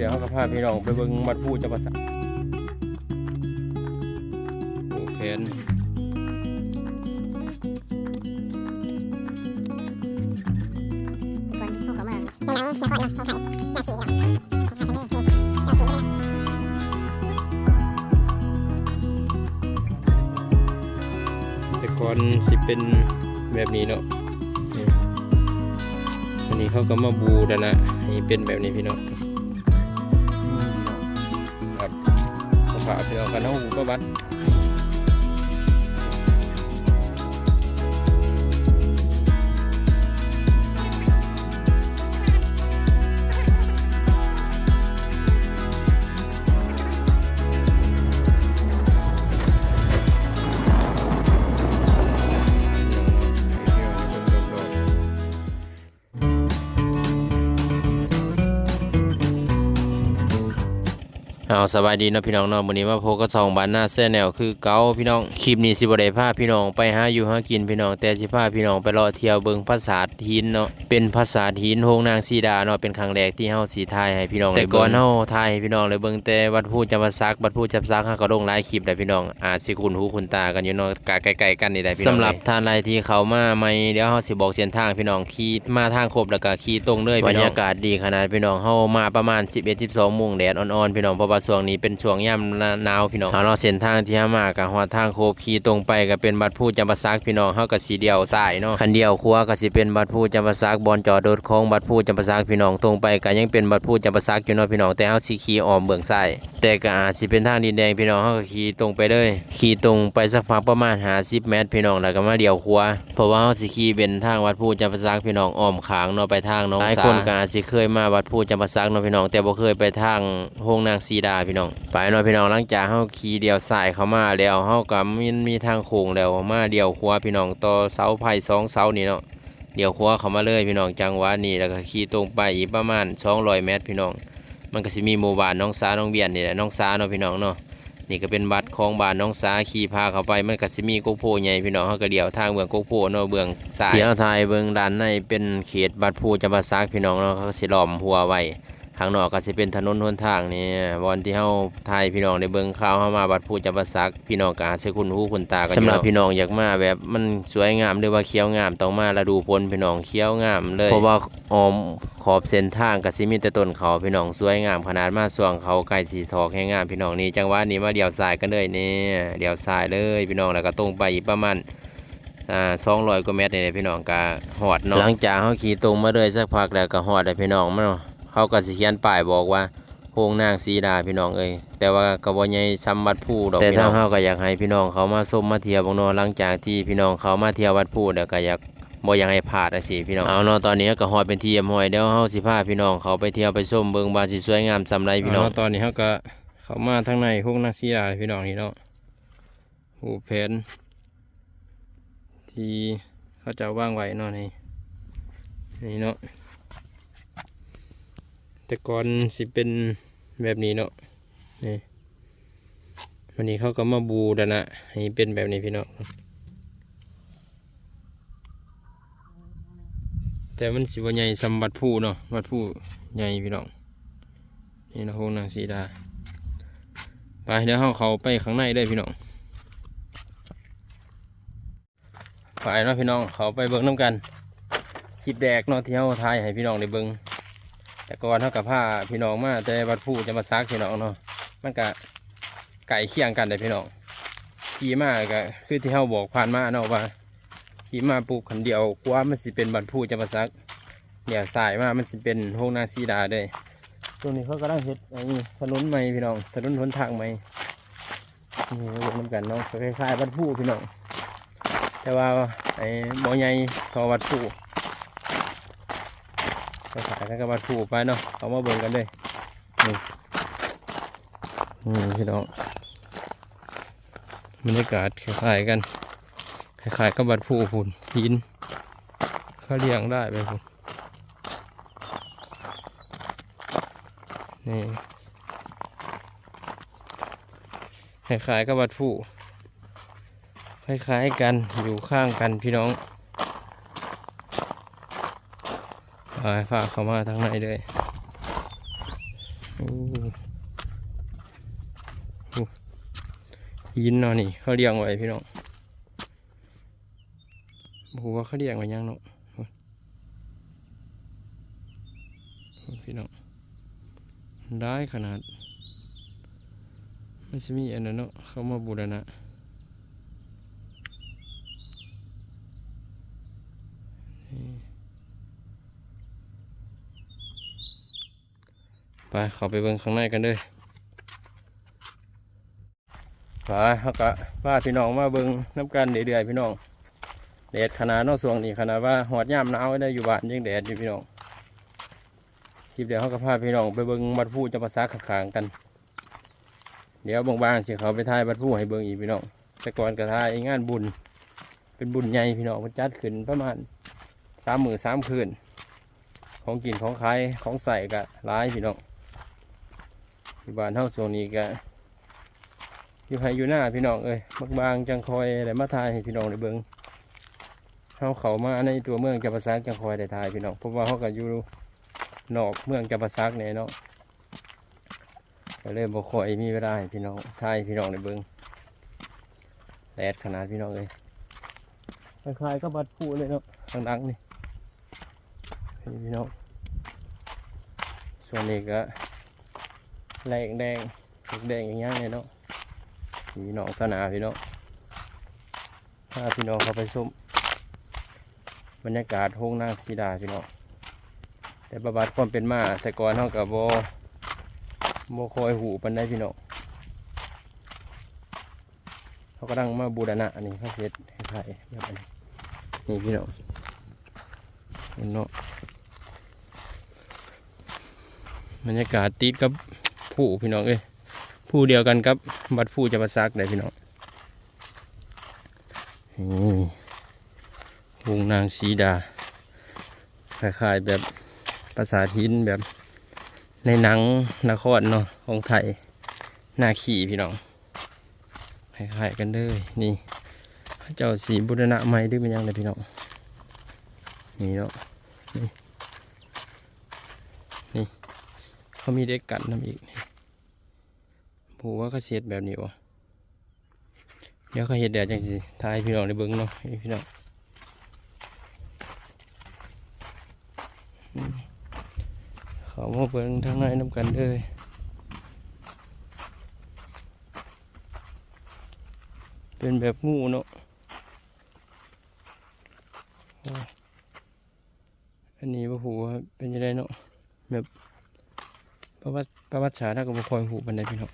ດຽວເຮົາກໍພາພີ່ນ້ອງໄປເບິ່ງວັດພູຈຳປາສັກ ໂອ້ ແຜນ ແຕ່ກ່ອນຊິເປັນແບບນີ້ເນາະ ນີ້ ອັນນີ້ເຂົາກໍມາບູລະນະໃຫ້ເປັນແບບນີ້ພີ່ນ້ອງ ນີ້ພີ່ນ້ອງ ຄັບ ສະພາບພີ່ນ້ອງ ຄັນເຮົາຮູ້ປະຫວັດ ເອົາ ສະບາຍດີເນາະພີ່ນ້ອງເນາະ ມື້ນີ້ມາພົບກັບຊ່ອງບ້ານນາແຊນແນວຄືເກົ່າພີ່ນ້ອງ. ຄລິບນີ້ຊິບໍ່ໄດ້ພາພີ່ນ້ອງໄປຫາຢູ່ຫາກິນພີ່ນ້ອງ ແຕ່ຊິພາພີ່ນ້ອງໄປເລາະທ່ຽວເບິ່ງປາສາດຫີນເນາະ ເປັນປາສາດຫີນໂຮງນາງສີດາເນາະ ເປັນຄັ້ງແລກທີ່ເຮົາຊິຖ່າຍໃຫ້ພີ່ນ້ອງໄດ້ເບິ່ງ. ແຕ່ກ່ອນເຮົາຖ່າຍໃຫ້ພີ່ນ້ອງໄດ້ເບິ່ງແຕ່ວັດພູຈຳປາສັກ ວັດພູຈຳປາສັກເຮົາກໍລົງຫຼາຍຄລິບແລ້ວພີ່ນ້ອງ ອາດຊິຄຸ້ນຫູຄຸ້ນຕາກັນຢູ່ເນາະ ກະໃກ້ໆກັນນີ້ແຫຼະພີ່ນ້ອງ. ສຳລັບທ່ານໃດທີ່ເຂົ້າມາໃໝ່ ດຽວເຮົາຊິບອກເສັ້ນທາງພີ່ນ້ອງ ຂີ່ມາທາງຄົບແລ້ວກະຂີ່ຕົງເລີຍພີ່ນ້ອງ. ບັນຍາກາດດີຂະໜາດພີ່ນ້ອງ ເຮົາມາປະມານສິບເອັດ ສິບສອງໂມງ ແດດອ່ອນໆພີ່ນ້ອງ ເພາະວ່າຊ່ວງນີ້ເປັນຊ່ວງຍາມໜາວພີ່ນ້ອງ. ເອົາເນາະ ເສັ້ນທາງທີ່ເຮົາມາກະຮອດທາງຄົບ ຂີ່ຕົງໄປກະເປັນວັດພູຈຳປາສັກພີ່ນ້ອງ ເຮົາກະຊິລ້ຽວຊ້າຍເນາະ. ຄັນລ້ຽວຂວາກະຊິເປັນວັດພູຈຳປາສັກ ບ່ອນຈອດລົດຂອງວັດພູຈຳປາສັກພີ່ນ້ອງ. ຕົງໄປກະຍັງເປັນວັດພູຈຳປາສັກຢູ່ເນາະພີ່ນ້ອງ ແຕ່ເຮົາຊິຂີ່ອ້ອມເບື້ອງຊ້າຍ ແຕ່ກໍອາດຊິເປັນທາງດິນແດງພີ່ນ້ອງ ເຮົາກໍຂີ່ຕົງໄປເລີຍ ຂີ່ຕົງໄປສັກພັກປະມານຫ້າສິບແມັດພີ່ນ້ອງ ແລ້ວກໍມາລ້ຽວຂວາ ເພາະວ່າເຮົາຊິຂີ່ເປັນທາງວັດພູຈຳປາສັກພີ່ນ້ອງ ອ້ອມຂ້າງເນາະ ໄປທາງໜອງສາ. ຫຼາຍຄົນກໍອາດຊິເຄີຍມາວັດພູຈຳປາສັກເນາະພີ່ນ້ອງ ແຕ່ບໍ່ເຄີຍໄປທາງໂຮງນາງສີດາພີ່ນ້ອງ. ໄປເນາະພີ່ນ້ອງ ຫຼັງຈາກເຮົາຂີ່ລ້ຽວຊ້າຍເຂົ້າມາແລ້ວ ເຮົາກໍມີ ມີທາງໂຄ້ງແລ້ວ ມາລ້ຽວຂວາພີ່ນ້ອງ ຕໍ່ເສົາໄຟສອງເສົານີ້ເນາະ ລ້ຽວຂວາເຂົ້າມາເລີຍພີ່ນ້ອງ ຈັງຫວະນີ້ ແລ້ວກໍຂີ່ຕົງໄປອີກປະມານສອງຮ້ອຍແມັດພີ່ນ້ອງ ມັນກໍຊິມີໝູ່ບ້ານໜອງສາ ໜອງວຽນນີ້ແຫຼະ ໜອງສາເນາະພີ່ນ້ອງເນາະ. ນີ້ກໍເປັນວັດຂອງບ້ານໜອງສາ ຂີ່ຜ່າເຂົ້າໄປ ມັນກໍຊິມີກົກໂພໃຫຍ່ພີ່ນ້ອງ ເຮົາກໍລ້ຽວທາງເບື້ອງກົກໂພເນາະ ເບື້ອງຊ້າຍ ທີ່ເຮົາຖ່າຍເບິ່ງດ້ານໃນເປັນເຂດວັດພູຈຳປາສັກພີ່ນ້ອງເນາະ ເຂົາຊິລ້ອມຮົ້ວໄວ້. ຂ້າງນອກກໍຊິເປັນຖະໜົນຫົນທາງນີ້ ບ່ອນທີ່ເຮົາຖ່າຍໃຫ້ພີ່ນ້ອງໄດ້ເບິ່ງ ຄາວເຮົາມາວັດພູຈຳປາສັກ ພີ່ນ້ອງກໍອາດຊິຄຸ້ນຫູຄຸ້ນຕາກັນຢູ່. ສຳລັບພີ່ນ້ອງຢາກມາແບບມັນສວຍງາມ ຫຼືວ່າຂຽວງາມ ຕ້ອງມາລະດູຝົນພີ່ນ້ອງ ຂຽວງາມເລີຍ ເພາະວ່າອ້ອມຂອບເສັ້ນທາງກໍຊິມີແຕ່ຕົ້ນເຂົ້າພີ່ນ້ອງ ສວຍງາມຂະໜາດ ມາຊ່ວງເຂົ້າໃກ້ຊິຖອກແຮງງາມພີ່ນ້ອງ. ນີ້ ຈັງຫວະນີ້ມາລ້ຽວຊ້າຍກັນເລີຍນີ້ ລ້ຽວຊ້າຍເລີຍພີ່ນ້ອງ ແລ້ວກໍຕົງໄປອີກປະມານ ອ່າ ສອງຮ້ອຍກວ່າແມັດນີ້ແຫຼະພີ່ນ້ອງ ກໍຮອດເນາະ. ຫຼັງຈາກເຮົາຂີ່ຕົງມາເລີຍສັກພັກແລ້ວກໍຮອດແລ້ວພີ່ນ້ອງ ເຮົາກໍຊິຂຽນປ້າຍບອກວ່າໂຮງນາງສີດາພີ່ນ້ອງເອີຍ ແຕ່ວ່າກໍບໍ່ໃຫຍ່ສ່ຳວັດພູດອກ ແຕ່ທາງເຮົາກໍຢາກໃຫ້ພີ່ນ້ອງເຂົ້າມາຊົມມາທ່ຽວເບິ່ງເນາະ. ຫຼັງຈາກທີ່ພີ່ນ້ອງເຂົ້າມາທ່ຽວວັດພູແລ້ວ ກໍຢາກ ບໍ່ຢາກໃຫ້ພາດຈັ່ງຊີ້ພີ່ນ້ອງ. ເອົາເນາະ ຕອນນີ້ເຮົາກໍຮອດເປັນທີ່ຮຽບຮ້ອຍ ດຽວເຮົາຊິພາພີ່ນ້ອງເຂົ້າໄປທ່ຽວໄປຊົມເບິ່ງວ່າຊິສວຍງາມສ່ຳໃດພີ່ນ້ອງ. ເອົາເນາະ ຕອນນີ້ເຮົາກໍເຂົ້າມາທາງໃນໂຮງນາງສີດາແລ້ວພີ່ນ້ອງ ນີ້ເນາະ. ຮູບແຜນທີ່ເຂົາເຈົ້າວາງໄວ້ເນາະ ນີ້ ນີ້ເນາະ ແຕ່ກ່ອນຊິເປັນແບບນີ້ເນາະ ນີ້ ບາດນີ້ເຂົາກໍມາບູລະນະໃຫ້ເປັນແບບນີ້ພີ່ນ້ອງ. ແຕ່ມັນຊິບໍ່ໃຫຍ່ສ່ຳວັດພູເນາະ ວັດພູໃຫຍ່ພີ່ນ້ອງ. ນີ້ເນາະ ໂຮງນາງສີດາ. ໄປ ດຽວເຮົາເຂົ້າໄປຂ້າງໃນເດີພີ່ນ້ອງ. ໄປເນາະພີ່ນ້ອງ ເຂົ້າໄປເບິ່ງນຳກັນ. ຄລິບແລກເນາະ ທີ່ເຮົາຖ່າຍໃຫ້ພີ່ນ້ອງໄດ້ເບິ່ງ. ແຕ່ກ່ອນເຮົາກໍພາພີ່ນ້ອງມາແຕ່ວັດພູຈຳປາສັກພີ່ນ້ອງເນາະ ມັນກໍໃກ້ຄຽງກັນເດ້ພີ່ນ້ອງ. ຂີ່ມາກໍຄືທີ່ເຮົາບອກຜ່ານມາເນາະວ່າ ຂີ່ມາປຸບ ຄັນລ້ຽວຂວາມັນຊິເປັນວັດພູຈຳປາສັກ ລ້ຽວຊ້າຍມາມັນຊິເປັນໂຮງນາງສີດາເລີຍ. ຊ່ວງນີ້ເຂົາກຳລັງເຮັດ ອັນນີ້ ຖະໜົນໃໝ່ພີ່ນ້ອງ ຖະໜົນຫົນທາງໃໝ່. ນີ້ມາເບິ່ງນຳກັນເນາະ ກໍຄ້າຍໆວັດພູພີ່ນ້ອງ ແຕ່ວ່າ ໄອ້ ບໍ່ໃຫຍ່ເທົ່າວັດພູ ຄ້າຍໆກັນກັບວັດພູ. ໄປເນາະ ເຂົ້າມາເບິ່ງກັນເດີ. ນີ້ ນີ້ພີ່ນ້ອງ ບັນຍາກາດຄ້າຍໆກັນ ຄ້າຍໆກັບວັດພູພຸ້ນ ຫີນເຂົາລ້ຽງໄດ້ໄປພຸ້ນ. ນີ້ ຄ້າຍໆກັບວັດພູ ຄ້າຍໆກັນ ຢູ່ຂ້າງກັນພີ່ນ້ອງ. ເອົາ ໃຫ້ພາເຂົ້າມາທາງໃນເລີຍ. ນີ້ ຫີນເນາະ ນີ້ເຂົາລ້ຽງໄວ້ພີ່ນ້ອງ ບໍ່ຮູ້ວ່າເຂົາລ້ຽງໄວ້ຫຍັງເນາະ ພີ່ນ້ອງ ຫຼາຍຂະໜາດ. ມັນຊິມີອັນນັ້ນເນາະ ເຂົາມາບູລະນະ ໄປ ເຂົ້າໄປເບິ່ງຂ້າງໃນກັນເດີ. ໄປ ເຮົາກະພາພີ່ນ້ອງມາເບິ່ງນຳກັນເລື້ອຍໆ ພີ່ນ້ອງ. ແດດຂະໜາດເນາະ ຊ່ວງນີ້ ຂະໜາດວ່າຮອດຍາມໜາວແລ້ວ ຢູ່ບ້ານຍັງແດດຢູ່ພີ່ນ້ອງ. ຄລິບແລ້ວເຮົາກະພາພີ່ນ້ອງໄປເບິ່ງວັດພູຈຳປາສັກຂ້າງໆກັນ. ດຽວບາງໆຊິເຂົ້າໄປຖ່າຍວັດພູໃຫ້ເບິ່ງອີກພີ່ນ້ອງ. ແຕ່ກ່ອນກະຖ່າຍງານບຸນ ເປັນບຸນໃຫຍ່ພີ່ນ້ອງ ເພິ່ນຈັດຂຶ້ນປະມານສາມມື້ສາມຄືນ. ຂອງກິນຂອງຂາຍຂອງໃຊ້ກະຫຼາຍພີ່ນ້ອງ. ຢູ່ບ້ານເຮົາຊ່ວງນີ້ກະຢູ່ໄຮ່ຢູ່ນາພີ່ນ້ອງເອີຍ. ບາງໆຈັ່ງຄ່ອຍໄດ້ມາຖ່າຍໃຫ້ພີ່ນ້ອງໄດ້ເບິ່ງ. ເຮົາເຂົ້າມາໃນຕົວເມືອງຈຳປາສັກຈັ່ງຄ່ອຍໄດ້ຖ່າຍພີ່ນ້ອງ ເພາະວ່າເຮົາກະຢູ່ນອກເມືອງຈຳປາສັກແດ່ເນາະ. ກະເລີຍບໍ່ຄ່ອຍມີເວລາໃຫ້ພີ່ນ້ອງ ຖ່າຍໃຫ້ພີ່ນ້ອງໄດ້ເບິ່ງ. ແດດຂະໜາດພີ່ນ້ອງເອີຍ ຄ້າຍໆກັບວັດພູເລີຍເນາະ ທາງຫຼັງນີ້ ນີ້ພີ່ນ້ອງ. ສ່ວນນີ້ກະແດງແດງແດງອີຫຍັງນີ້ເນາະ ນີ້ພີ່ນ້ອງ ຕາໜ້າພີ່ນ້ອງ. ພາພີ່ນ້ອງເຂົ້າໄປຊົມບັນຍາກາດໂຮງນາງສີດາພີ່ນ້ອງ. ແຕ່ປະຫວັດຄວາມເປັນມາ ແຕ່ກ່ອນເຮົາກະບໍ່ ບໍ່ຄ່ອຍຮູ້ປານໃດພີ່ນ້ອງ. ເຮົາກຳລັງມາບູລະນະ ອັນນີ້ເຂົາເຮັດຄ້າຍໆແບບອັນນີ້ ນີ້ພີ່ນ້ອງ ເຫັນເນາະ. ບັນຍາກາດຕິດກັບພູພີ່ນ້ອງເອີຍ ພູດຽວກັນກັບວັດພູຈຳປາສັກເດ້ພີ່ນ້ອງ. ນີ້ໂຮງນາງສີດາ ຄ້າຍໆແບບປາສາດຫີນ ແບບໃນໜັງລະຄອນເນາະ ຂອງໄທ ນາຄີພີ່ນ້ອງ ຄ້າຍໆກັນເລີຍ. ນີ້ເຂົາເຈົ້າຊິບູລະນະໃໝ່ຫຼືແມ່ນຫຍັງແຫຼະພີ່ນ້ອງ. ນີ້ເນາະ ນີ້ ນີ້ເຂົາມີເດັກກັ້ນນຳອີກ. ບໍ່ຮູ້ວ່າເຂົາຊິເຮັດແບບນີ້ບໍ່. ດຽວເຂົາເຮັດແລ້ວຈັ່ງຊິຖ່າຍໃຫ້ພີ່ນ້ອງໄດ້ເບິ່ງເນາະ ນີ້ພີ່ນ້ອງ. ເຂົ້າມາເບິ່ງທາງໃນນຳກັນເດີ. ເປັນແບບງູເນາະ. ໂອ້ ອັນນີ້ບໍ່ຮູ້ວ່າເປັນຈັ່ງໃດເນາະ ແບບປະຫວັດ ປະຫວັດສາດເຮົາກະບໍ່ຄ່ອຍຮູ້ປານໃດພີ່ນ້ອງ.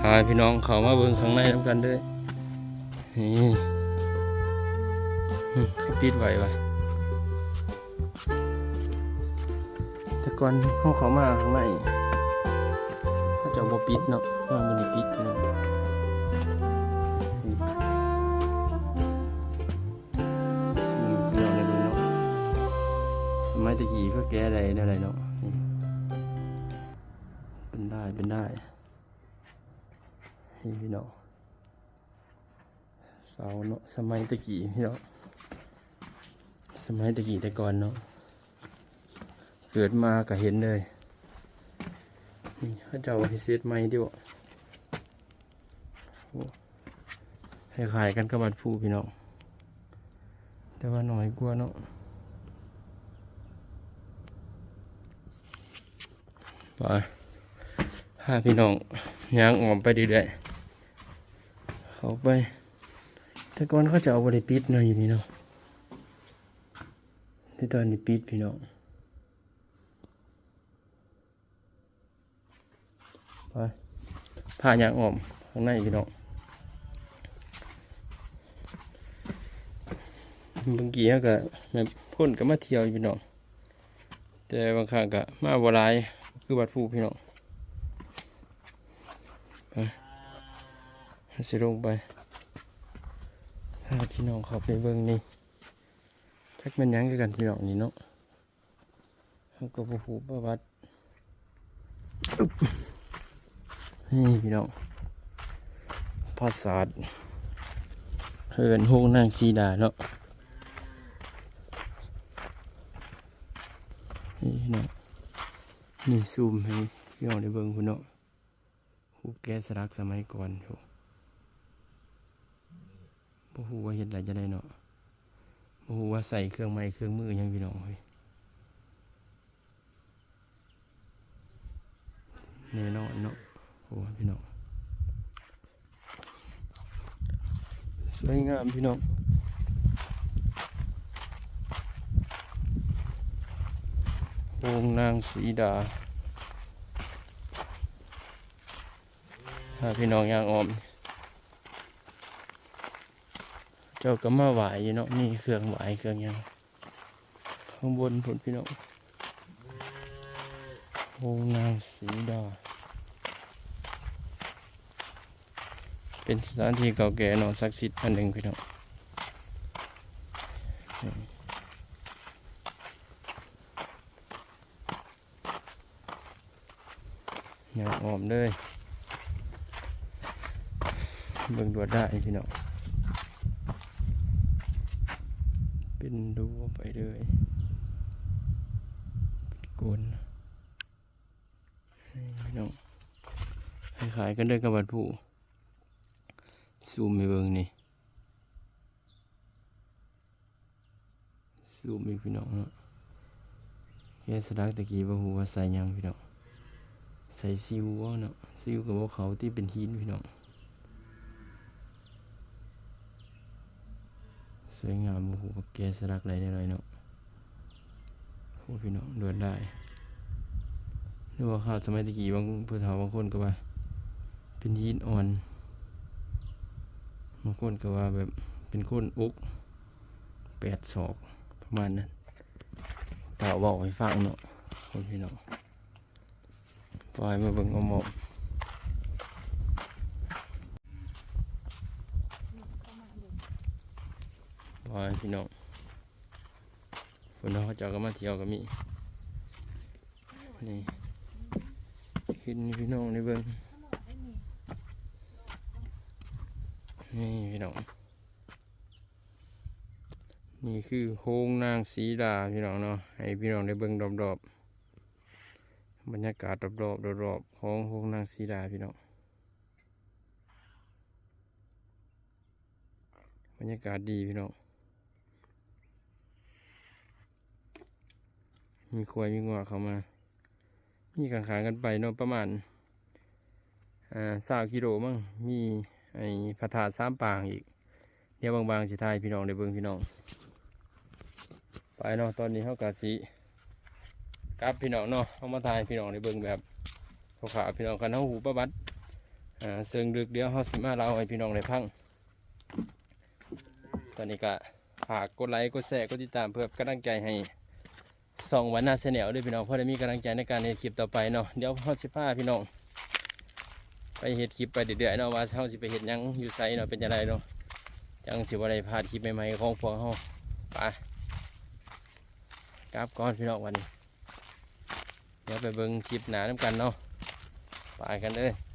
ພາພີ່ນ້ອງເຂົ້າມາເບິ່ງຂ້າງໃນນຳກັນເດີ. ນີ້ ເຂົາປິດໄວ້ວ່າ ແຕ່ກ່ອນເຮົາເຂົ້າມາຂ້າງໃນ ເຂົາເຈົ້າບໍ່ປິດເນາະ ເຮົາບໍ່ໄດ້ປິດເນາະ. ນີ້ ສະໄໝຕະກີ້ເຂົາແກະໄດ້ແນວໃດເນາະ. ນີ້ ເປັນດ້າຍ ເປັນດ້າຍ ນີ້ພີ່ນ້ອງ. ເສົາເນາະ ສະໄໝຕະກີ້ພີ່ນ້ອງ ສະໄໝຕະກີ້ແຕ່ກ່ອນເນາະ ເກີດມາກະເຫັນເລີຍ. ນີ້ເຂົາເຈົ້າເຮັດໃໝ່ຕິ ໂອ້ ຄ້າຍໆກັນກັບວັດພູພີ່ນ້ອງ ແຕ່ວ່າໜ້ອຍກວ່າເນາະ. ໄປ ພາພີ່ນ້ອງຍ່າງອ້ອມໄປເລື້ອຍໆ ເຂົ້າໄປ. ແຕ່ກ່ອນເຂົາເຈົ້າບໍ່ໄດ້ປິດເນາະ ຢູ່ນີ້ເນາະ ແຕ່ຕອນນີ້ປິດພີ່ນ້ອງ. ໄປ ພາຍ່າງອ້ອມຂ້າງໃນພີ່ນ້ອງ. ເມື່ອກີ້ເຮົາກະແບບຄົນກະມາທ່ຽວຢູ່ພີ່ນ້ອງ ແຕ່ບາງຄັ້ງກະມາບໍ່ຫຼາຍຄືວັດພູພີ່ນ້ອງ. ໄປ ເຮົາຊິລົງໄປ ພາພີ່ນ້ອງເຂົ້າໄປເບິ່ງ. ນີ້ ຈັກແມ່ນຫຍັງຄືກັນພີ່ນ້ອງ ນີ້ເນາະ ເຮົາກະບໍ່ຮູ້ປະຫວັດ. ອຶບ ນີ້ພີ່ນ້ອງ ປາສາດເຮືອນໂຮງນາງສີດາເນາະ. ນີ້ພີ່ນ້ອງ ນີ້ຊູມໃຫ້ພີ່ນ້ອງໄດ້ເບິ່ງພຸ້ນເນາະ. ຮູບແກະສະຫຼັກສະໄໝກ່ອນ ໂອ້ ບໍ່ຮູ້ວ່າເຮັດໄດ້ຈັ່ງໃດເນາະ ບໍ່ຮູ້ວ່າໃຊ້ເຄື່ອງໄມ້ເຄື່ອງມືຫຍັງພີ່ນ້ອງເອີຍ. ແນ່ນອນເນາະ ໂອ້ ພີ່ນ້ອງ ສວຍງາມພີ່ນ້ອງ ໂຮງນາງສີດາ. ພາພີ່ນ້ອງຍ່າງອ້ອມ ເຈົ້າກໍມາໄຫວ້ຢູ່ເນາະ ມີເຄື່ອງໄຫວ້ເຄື່ອງຫຍັງ ຂ້າງບົນພຸ້ນພີ່ນ້ອງ ໂຮງນາງສີດາ ເປັນສະຖານທີ່ເກົ່າແກ່ເນາະ ສັກສິດອັນໜຶ່ງພີ່ນ້ອງ. ຍ່າງອ້ອມເລີຍ ເບິ່ງລວດລາຍພີ່ນ້ອງ ເປັນລວດໄປເລີຍ ເປັນກົນ ນີ້ພີ່ນ້ອງ ຄ້າຍໆກັນເດີກັບວັດພູ ຊູມໃຫ້ເບິ່ງນີ້. ຊູມອີກພີ່ນ້ອງເນາະ ແກະສະຫຼັກແຕ່ກີ້ບໍ່ຮູ້ວ່າໃສ່ຫຍັງພີ່ນ້ອງ ໃສ່ຊິວເນາະ ຊິວກໍບໍ່ເຂົ້າຕິ ເປັນຫີນພີ່ນ້ອງ. ສວຍງາມ ບໍ່ຮູ້ວ່າແກະສະຫຼັກໄດ້ແນວໃດເນາະ ໂອ້ ພີ່ນ້ອງ ລວດລາຍ ຫຼືວ່າຄາດສະໄໝແຕ່ກີ້ ບາງຜູ້ເຖົ້າບາງຄົນກໍວ່າເປັນຫີນອ່ອນ ບາງຄົນກໍວ່າແບບເປັນຄົນອົກ ແປດສອກປະມານນັ້ນ ເຖົ້າເວົ້າໃຫ້ຟັງເນາະ ໂອ້ ພີ່ນ້ອງ ປາຍມາເບິ່ງອ້ອມໆ ປາຍພີ່ນ້ອງ ພຸ້ນເນາະ ເຂົາເຈົ້າກໍມາທ່ຽວກໍມີ ນີ້ ຂຶ້ນໃຫ້ພີ່ນ້ອງໄດ້ເບິ່ງ ນີ້ພີ່ນ້ອງ. ນີ້ຄືໂຮງນາງສີດາພີ່ນ້ອງເນາະ ໃຫ້ພີ່ນ້ອງໄດ້ເບິ່ງລອບໆ ບັນຍາກາດລອບໆ ລອບໆຂອງໂຮງນາງສີດາພີ່ນ້ອງ ບັນຍາກາດດີພີ່ນ້ອງ ມີຄວາຍມີງົວເຂົ້າມາ ມີຂ້າງໆກັນໄປເນາະ ປະມານ ອ່າ ຊາວກິໂລມັ້ງ ມີໄອ້ພະທາດສາມປາງອີກ ດຽວບາງໆຊິຖ່າຍໃຫ້ພີ່ນ້ອງໄດ້ເບິ່ງພີ່ນ້ອງ ໄປເນາະ ຕອນນີ້ເຮົາກະຊິກັບພີ່ນ້ອງເນາະ ເຮົາມາຖ່າຍໃຫ້ພີ່ນ້ອງໄດ້ເບິ່ງແບບຄ່າວໆ ພີ່ນ້ອງ ຄັນເຮົາຮູ້ປະຫວັດ ອ່າ ເຊີງເລິກ ດຽວເຮົາຊິມາເລົ່າໃຫ້ພີ່ນ້ອງໄດ້ຟັງ ຕອນນີ້ກະຝາກກົດໄລ ກົດແຊ ກົດຕິດຕາມ ເພື່ອເປັນກຳລັງໃຈໃຫ້ ຊ່ອງວັນນາແຊນແນວເດີພີ່ນ້ອງ ເພື່ອໄດ້ມີກຳລັງໃຈໃນການເຮັດຄລິບຕໍ່ໄປເນາະ ດຽວເຮົາຊິພາພີ່ນ້ອງໄປເຮັດຄລິບໄປເລື້ອຍໆເນາະ ວ່າເຮົາຊິໄປເຮັດຫຍັງຢູ່ໃສເນາະ ເປັນຈັ່ງໃດເນາະ ຈັ່ງຊິບໍ່ໄດ້ພາດຄລິບໃໝ່ໆຂອງພວກເຮົາ ໄປ ກັບກ່ອນພີ່ນ້ອງ ບັດນີ້ ດຽວໄປເບິ່ງຄລິບໜ້ານຳກັນເນາະ ໄປກັນເລີຍ.